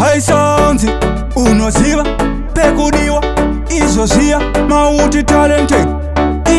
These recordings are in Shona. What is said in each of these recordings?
Haisonzi unoziva pekudiwa izvo zviya multi talented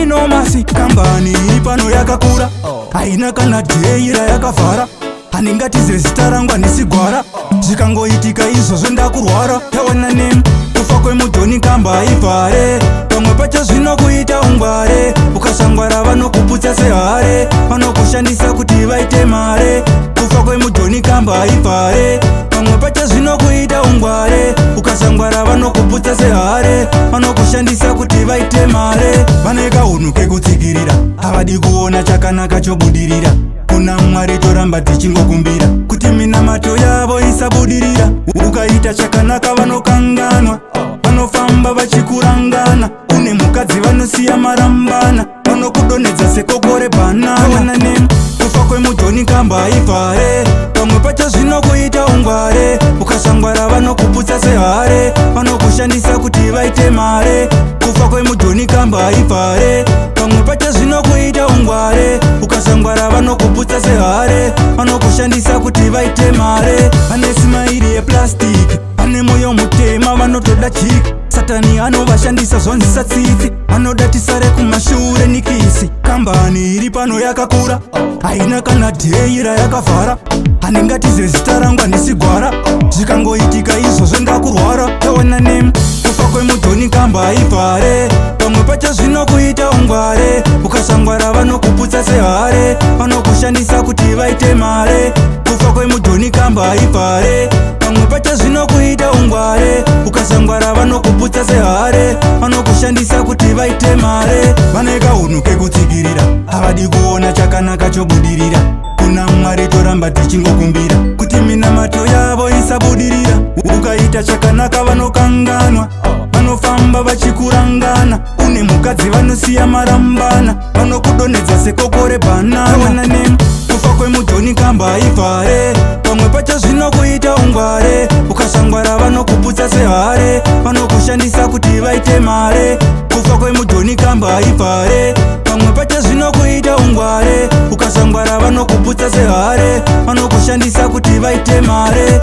inomasi. Kambani iri pano yakakura, haina kana day rayakavhara. Handingatize zita rangu, handisigwara. Zvikangoitika izvozvo ndakurwara. Tawana name, kufa kwemudhoni kamba haivhare. Pamwe pacho zvinokuita ungware, ukasangwara vanokuputsa sehare, vanokushandisa kuti vaite mare. Kufa kwemudhoni kamba haivhare. Pamwe pacho zvinokuita ungware, ukasangwara vanokuputsa sehare, vanokushandisa kuti vaite mare. Vane kahunhu kekutsikirira, havadi kuona chakanaka chobudirira. Kuna Mwari toramba tichingokumbira kuti minamato yavo isabudirira. Ukaita chakanaka vanokanganwa, vanofamba vachikurangana. Une mukadzi vanosiya marambana, vanokudonhedza sekokore bhanana. Name, kufa kwemudhoni kamba haivhare. Pamwe pacho zvinokuita ungware, ukasangwara vanokuputsa sehare, vanokushandisa kuti vaite mare. Kufa kwemudhoni kamba haivhare. Pamwe pacho zvinokuita ungware, ukasangwara vanokuputsa sehare, vanokushandisa kuti vaite mare. Vane smile yeplastic, vane mwoyo mutema, vanotoda chiki. Satani anovashandisa zvonzisa tsitsi, vanoda tisare kumashure nikisi. Kambani iri pano yakakura, haina kana day rayakavhara. Handingatize zita rangu, handisigwara. Zvikangoitika izvozvo ndakurwara. Tawana name, kufa kwemudhoni kamba haivhare. Pamwe pacho zvinokuita ungware, ukasangwara vanokuputsa sehare, vanokushandisa kuti vaite mare. Kufa kwemudhoni kamba haivhare. Pamwe pacho zvinokuita ungware, ukasangwara vanokuputsa sehare, vanokushandisa kuti vaite mare. Vane kahunhu kekutsikirira, havadi kuona chakanaka chobudirira. Kuna Mwari toramba tichingokumbira kuti minamato yavo isabudirira. Ukaita chakanaka vanokanganwa, vanofamba vachikurangana. Une mukadzi vanosiya marambana, vanokudonhedza sekokore bhanana. Name, kufa kwemudhoni kamba haivhare. Pamwe pacho zvinokuita ungware, ukasangwara vanokuputsa sehare, vanokushandisa kuti vaite mare. Kufa kwemudhoni kamba haivhare. Pamwe pacho zvinokuita ungware, ukasangwara vanokuputsa sehare, vanokushandisa kuti vaite mare.